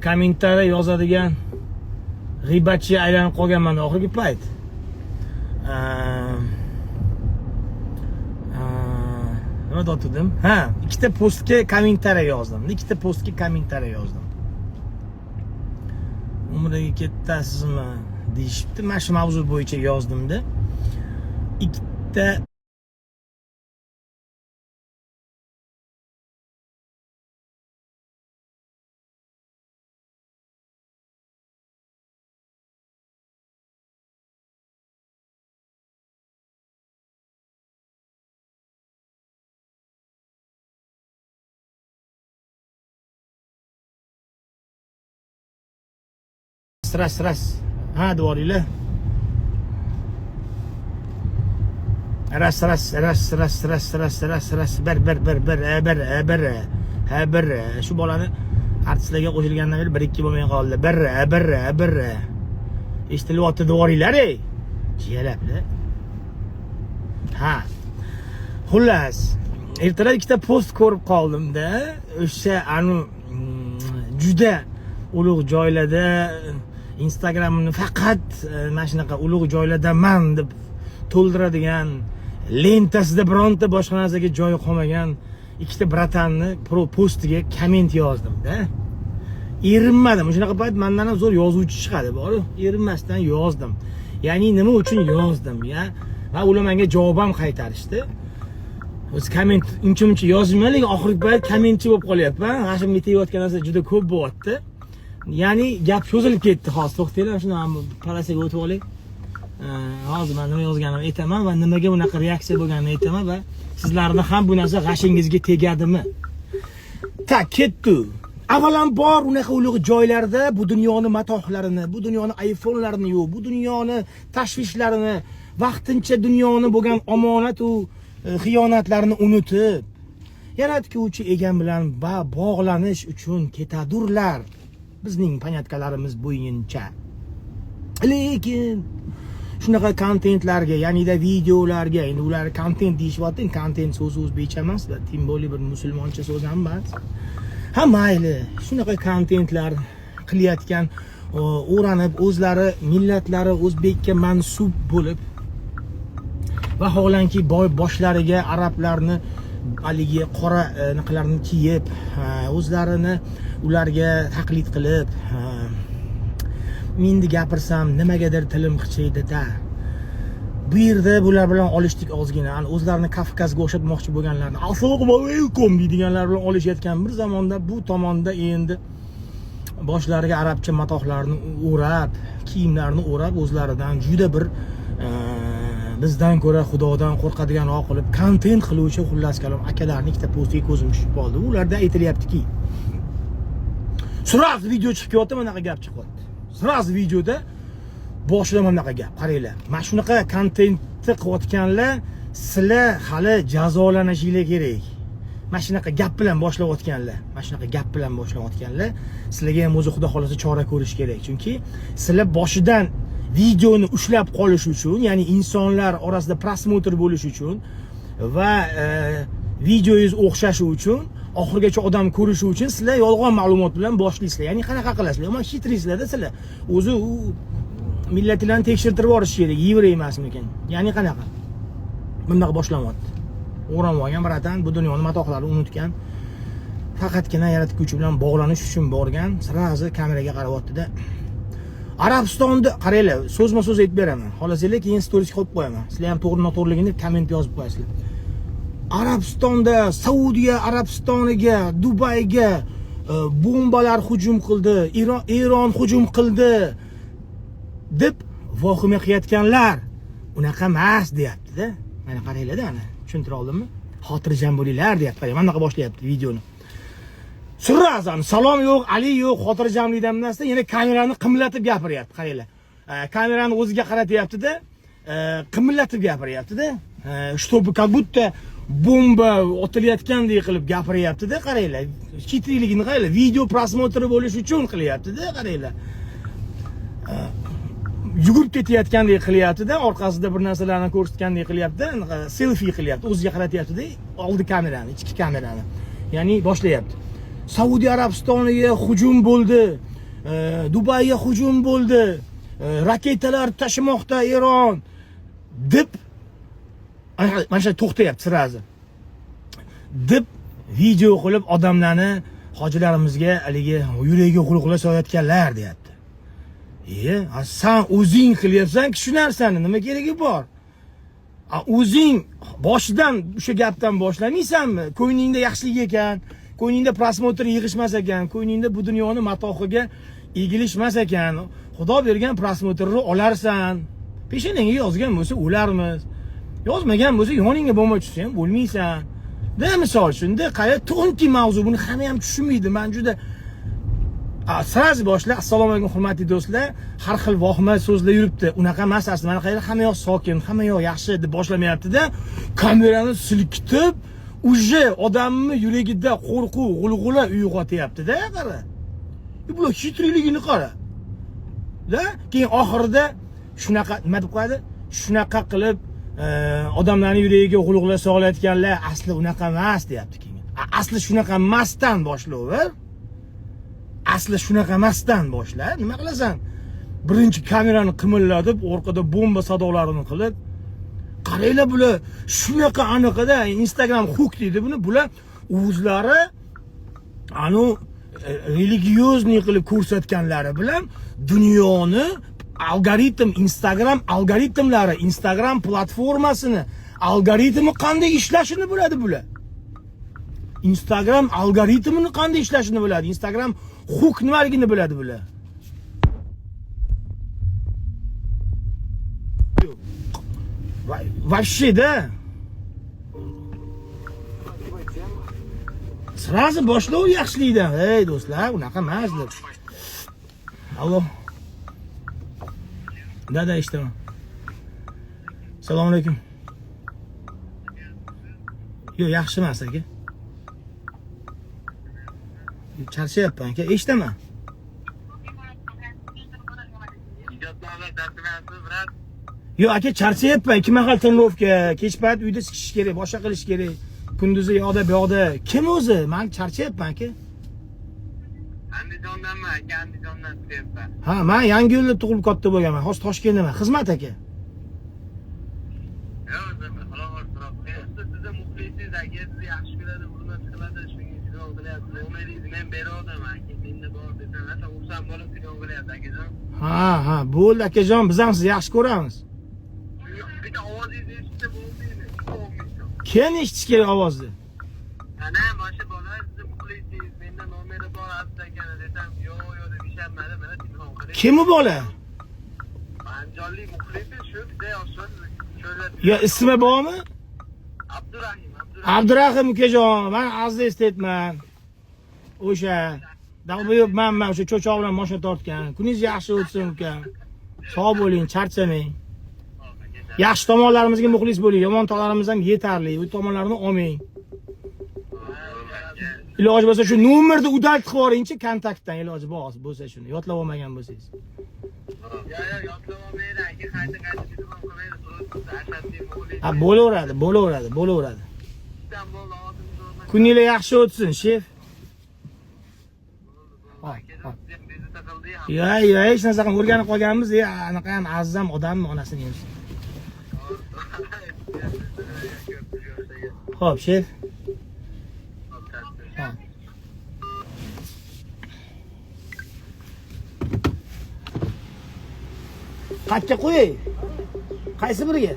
Kommentariya yozadigan g'iybatchiga aylanib qolganman oxirgi payt. A, nima deyotgandim? Ha, ikkita postga kommentariya yozdim. Ikkita postga kommentariya yozdim. Umraga ketasizmi deyishibdi. Mana shu mavzu bo'yicha yozdimda. Ikkita ras ras. Ha, devoringlar. Ras ras ras ras ras ras ras ras, bir bir bir bir bir bir, ha, bir. Shu bolani artistlarga qo'shilgandan beri bir ikki bo'lmay qoldi. Bir bir bir, eshitilyapti, devoringlar, ey jiyalablar. Ha, xullas, ertalab ikkita post ko'rib qoldimda. O'sha anu juda ulug' joylarda, Instagramimni faqat mana shunaqa ulug' joylardaman deb to'ldiradigan, lentasida bironta boshqa narsaga joyi qolmagan ikkita братан ni postiga komment yozdimda. Erinmadim. Shunaqa payt mandan ham zo'r yozuvchi chiqadi boru. Erinmasdan yozdim. Ya'ni nima uchun yozdim ya? Va ular menga javob ham qaytarishdi. O'zi komment uncha muncha yozmayman, lekin oxirgi payt kommentchi bo'lib qolyapman. G'ashimga tegayotgan narsa juda ko'p bo'lyapti. Ya'ni gap cho'zilib ketdi hozir. To'xtanglar, shuni ham полоса ga o'tib olay. Hozir man nima yozganimni aytaman va nimaga bunaqa reaksiya bo'lganini aytaman va sizlarni ham bu narsa g'ashingizga tegadimi? Так, ketdi. Avvalambor, unaqa ulug' joylarda bu dunyoni matohlarini, bu dunyoni iPhone'larini yo'q, bu dunyoni tashvishlarini, vaqtincha dunyoni bo'lgan omonat u xiyonatlarni unutib, yaratguvchi egam bilan bog'lanish uchun ketadurlar. Bizning понятка larimiz bo'yincha. Lekin shunaqa kontentlarga, ya'ni-da videolarga, endi ular kontent deyishyapti, endi kontent so'zi o'zbekcha emas va тем более bir musulmoncha so'z ham emas. Ha, mayli, shunaqa kontentlar qilayotgan, o'ranib o'zlari millatlari o'zbekka mansub bo'lib, vaholanki boshlariga arablarni haligi qora anaqalarni kiyib, o'zlarini ularga taqlid qilib, endi gapirsam nimagadir tilim qichiydi-da. Bu yerda bular bilan olishdik ozgina. Ani o'zlarini Kavkazga o'xshatmoqchi bo'lganlarni, assalomu alaykum deydiganlar bilan olishayotgan bir zamonda bu tomonda endi boshlariga arabcha matohlarni o'rab, kiyimlarni o'rab, o'zlaridan juda bir bizdan ko'ra Xudodan qo'rqadiganroq qilib kontent qiluvchi, xullas kalom, akalarning ikkita postiga ko'zim tushib qoldi. Ularda aytilyaptiki, сразу video chiqib kelyapti, bunaqa gap chiqyapti. Сразу videoda boshida mana bunaqa gap. Qaranglar, mana shunaqa kontentni qilayotganlar, sizlar hali jazolanishinglar kerak. Mana shunaqa gap bilan boshlayotganlar, mana shunaqa gap bilan boshlayotganlar, sizlarga ham o'zi Xudo xolasa chora ko'rish kerak. Chunki sizlar boshidan videoni ushlab qolish uchun, ya'ni insonlar orasida просмотр bo'lish uchun va videongiz o'xshashi uchun, oxirigacha odam ko'rishi uchun sizlar yolg'on ma'lumot bilan boshlaysizlar. Ya'ni qanaqa qilasizlar? Yomon хитрый sizlarda sizlar. O'zi u millatlarni tekshirtirib yuborish kerak, yevrey emasmikin? Ya'ni qanaqa? Bundaqa boshlanyapti. O'ranib olgan братан, bu dunyoni matohlarini unutgan. Faqatgina yaratguvchi bilan bog'lanish uchun borgan, сразу kameraga qarayapti-da. Arabistonda qaranglar, so'zma-so'z aytib beraman. Xohlasanglar keyin storiesga qo'yib qo'yaman. Sizlar ham to'g'ri noto'g'riligini komment yozib qo'yasizlar. Arabistonda, Saudiya Arabistoniga, Dubayga bombalar hujum qildi, Eron hujum qildi deb vahima qilayotganlar unaqa emas deyapti-da. Mana qaranglar-da, ana tushuntira oldimmi? Xotirjam bo'linglar deyapti. Qarang, mana bunaqa boshlayapti videoni. Сразу salom yo'q, ali yo'q, xotirjamlikdan narsa, yana kamerani qimillatib gapiryapti, qaranglar. Kamerani o'ziga qaratyapti-da, qimillatib gapiryapti-da. Чтобы как будто bomba otilayotgandek qilib gapiryapti-da, qaranglar. Хитрый ligini qaranglar, video просмотр i bo'lish uchun qilyapti-da, qaranglar. Yugurib ketayotgandek qilyapti-da, orqasida bir narsalarni ko'rsatgandek qilyapti, anaqa selfi qilyapti, o'ziga qaratyapti-da, oldi kamerani, ichki kamerani. Ya'ni boshlayapti. Saudiya Arabistoniga hujum bo'ldi, Dubayga hujum bo'ldi, raketalar tashimoqda Eron deb mana shu to'xtayapti сразу. Deb video qilib odamlarni, hojilarimizga haligi yuragiga g'ulg'ula solayotganlar deyapti. San o'zing qilyapsan-ku shu narsani, nima keragi bor? O'zing boshidan o'sha gapdan boshlamaysanmi? Ko'nglingda yaxshilik ekan, ko'nglingda просмотр yig'ishmas ekan, ko'nglingda bu dunyoni matohiga egilishmas ekan. Xudo bergan просмотр ni olarsan. Peshonangga yozgan bo'lsa o'larmiz. Yozmagan bo'lsa yoningga bomba tushsa ham bo'lmaysan. Da misol shunda qaya тонкий mavzu, buni hamma ham tushunmaydi. Men juda сразу boshla, assalomu alaykum hurmatli do'stlar, har xil vohma so'zlar yuribdi. Unaqa emas asli, mana qayerda hamma yoq sokin, hamma yoq yaxshi deb boshlamayapti-da, kamerani silkitib, уже odamni yuragida qo'rquv, g'ulg'ula uyg'otyapti-da, qara. Bular хитрый ligini qara. Da, keyin oxirida shunaqa nima deb qo'yadi? Shunaqa qilib odamlarning yuragiga g'ulg'ula solayotganlar asli unaqa emas deyapti keyin. Asli shunaqa emasdan boshlayver. Asli shunaqa emasdan boshla. Nima qilasan? Birinchi kamerani qimillatib, orqada bomba sadolarini qilib, qaranglar bular shunaqa aniqada Instagram хук deydi buni. Bular o'zlari anu религиозный qilib ko'rsatganlari bilan dunyoni algoritm, Instagram algoritmlari, Instagram platformasini algoritmi qanday ishlashini biladi bular. Instagram algoritmini qanday ishlashini biladi. Instagram хук nimaligini biladi bular. Вообще, да. Сразу boshlov yaxshilikdan. Ey do'stlar, unaqa emas deb. Allo. Да, да, eshitaman. Assalomu alaykum. Yo'q, yaxshi emas aka. Charchayapman aka, eshitaman. Yo'q aka, charchayapman. Ikki mahal trenirovka, kech payt uyda sikish kerak, boshqa qilish kerak. Kunduzi yoqda, bu yoqda. Kim o'zi? Men charchayapman aka. Andijondanman aka, Andijondan chiqyapman. Ha, men Yangiyo'lda tug'ilib katta bo'lganman. Hozir Toshkentdaman. Xizmat aka. Yo'q, o'zim halol so'rab. Sizni muxlisingiz aka, sizni yaxshi ko'radi, hurmat qiladi, shunga telefon qilyapti. Nomeringizni men bergandim aka, menda bor desam, rosa xursand bo'lib telefon qilyapti akajon. Ha, ha, bo'ldi akajon, biz ham sizni yaxshi ko'ramiz. Bitta ovozingizni eshitsa bo'lmaydi. Kim eshitish kerak ovozni? Ana, mana shu bola sizni muxlisingiz, menda nomeri bor Aziz akani desam, yo'q, yo'q deb ishonmadi, mana telefon qilyapti. Kim u bola? Andijonlik muxlisi shu bitta yoshlar. Yo, ismi bormi? Abdurahim, Abdurahim. Abdurahim ukajon, men Aziz estetman. O'sha Dalboyob manman, o'sha cho'choq bilan mashina tortgan. Kuningiz yaxshi o'tsin ukam. Sog' bo'ling, charchamang. Yaxshi tomonlarimizga muxlis bo'ling, yomon tomonlarimiz ham yetarli. U tomonlarni olmang. Iloji bo'lsa shu nomerni удалить qilib yuboringchi kontaktdan, iloji bor bo'lsa shuni yodlab olmagan bo'lsangiz. Yo, yo, yodlab olmaydi aka, qayta qayta telefon qilmaydi, turibdi, ashaddiy muxlis. Ha, bo'laveradi, bo'laveradi, bo'laveradi. Sizdan bo'ldi, ovozimizni o'rnatib. Kuninglar yaxshi o'tsin, shef. Ha, ha. Bezovta qildik. Yo, yo, hech narsa qilma, o'rganib qolganmiz, anaqa ham aziz ham odammi onasini yemsin. Xo'p, shef. Ha. Qayerga qo'yay? Qaysi biriga?